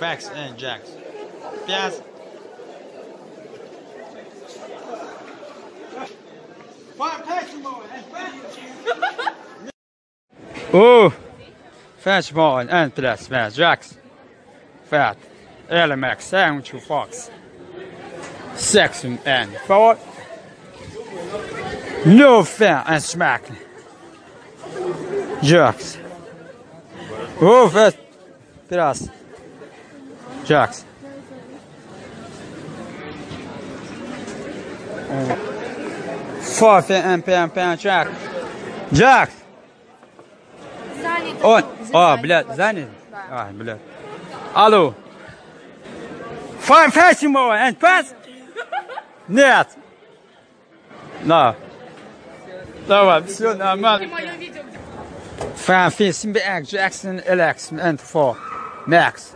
Facts and Jacks. Пять. Oh, Fetch Ball and plus Fat Jacks. Fat LMX 7 2 Fox. 6 and 4. No fair and smack. Jacks. Oh, fat plus Jacks. 4 and P and Jack. Jack. Он, а, блядь, занят? А, блядь. Алло. Five Festival and pass? Нет. На. Давай, все нормально. Five Festival Jackson LX and 4 Max.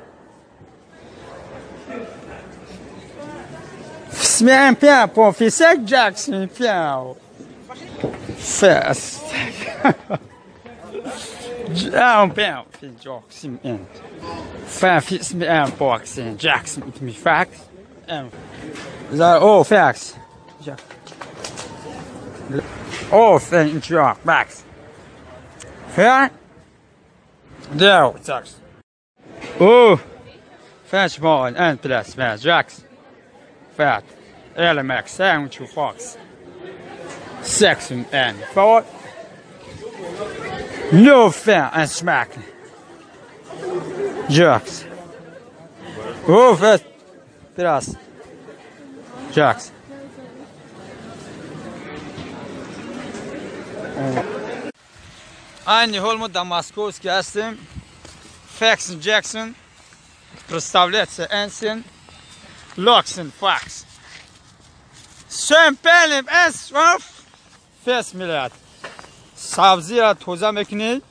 Смеем пя по фисек Джексон пяу. Фест. Down pound Jackson and 5 and box and Jackson me facts and oh facts. Oh thank Jack Max. Fair? No, sucks. Oh Fetch ball and plus Max Jacks. Fat LMX 7 2 Fox. 6 and 4. No fair and smack. Jacks. Oh, fast. Plus. Jacks. Айни ҳол мо дар Московский ҳастем. Фексон Джексон представляется Энсин Локсон Факс. Шемпелем Эс Фес миллиард. Сабзиро тоза мекунед.